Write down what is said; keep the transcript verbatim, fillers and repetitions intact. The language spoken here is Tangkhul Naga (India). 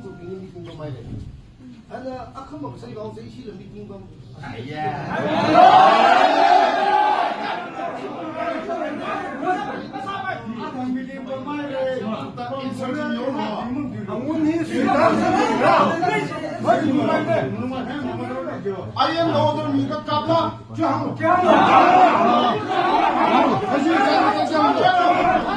Tangkhulbingli meeting pamhaira. Ana akhama kasai gaosei ishila meeting pam. Meeting pamhaira. Insulting yo no. Angun hi sui. Ayan lo to mi ka kapla. Chang. Chang. Chang.